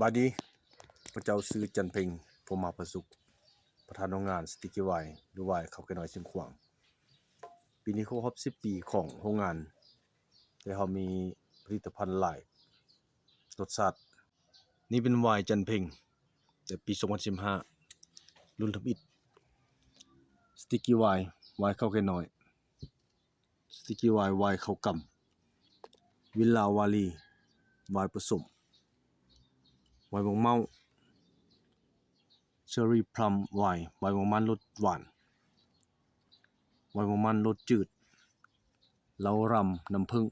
ບາຍດີ ຂ້າພະເຈົ້າຊື່ ຈັນເພັງ ພົມມາພະສຸກ ປະທານໂຮງງານ ສະຕິກກີວາຍ ຫຼື ວາຍເຂົ້າແກ່ນ້ອຍຊຽງຂວາງ. ປີນີ້ຄົບຮອບສິບປີຂອງໂຮງງານ ແລະ ເຮົາມີຜະລິດຕະພັນຫຼາຍລົດຊາດ. ນີ້ເປັນວາຍຈັນເພັງ ແຕ່ປີສອງພັນສິບຫ້າ ລຸ້ນທຳອິດ ສະຕິກກີວາຍ ວາຍເຂົ້າແກ່ນ້ອຍ. ສະຕິກກີວາຍ ວາຍເຂົ້າກຳ, ວິນລາວາລີ ວາຍປະສົມ, ວາຍໝາກເມົ້າ, ເຊີຣີພລັມວາຍ, ວາຍໝາກມັນລົດຫວານ, ວາຍໝາກມັນລົດຈືດ, ເຫຼົ້າຣຳນ້ຳເຜິ້ງ,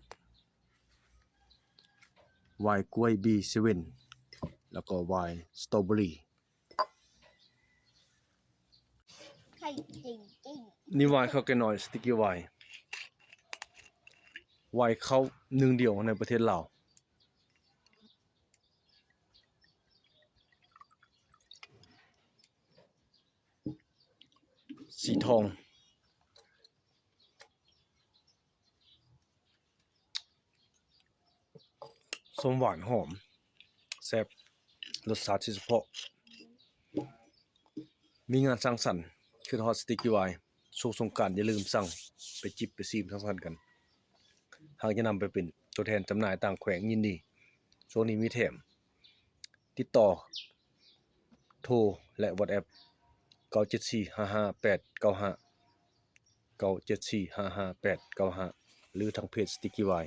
ວາຍກ້ວຍບີເຊເວັນ ແລ້ວກໍວາຍສະຕໍເບີຣີ. ນີ້ວາຍເຂົ້າແກ່ນ້ອຍ ສະຕິກກີວາຍ ວາຍເຂົ້າໜຶ່ງດຽວໃນປະເທດລາວ ສີທອງ. ສົ້ມຫວານຫອມແຊບ ລົດຊາດທີ່ສະເພາະ. ມີງານສັງສັນ ຄຶດຮອດສະຕິກກີວາຍ ຊ່ວງສົງການຢ່າລືມສັ່ງໄປຈິບໄປຊີມສັງສັນກັນ. ຫາກຈະນຳໄປເປັນຕົວແທນຈຳໜ່າຍຕ່າງແຂວງຍິນດີ. ຊ່ວງນີ້ມີແຖມ. ຕິດຕໍ່ໂທ ແລະ WhatsApp ເກົ້າເຈັດສີ່ຫ້າຫ້າແປດເກົ້າຫ້າ ເກົ້າເຈັດສີ່ຫ້າຫ້າແປດເກົ້າຫ້າ ຫຼື ທາງເພຈສະຕິກກີວາຍ.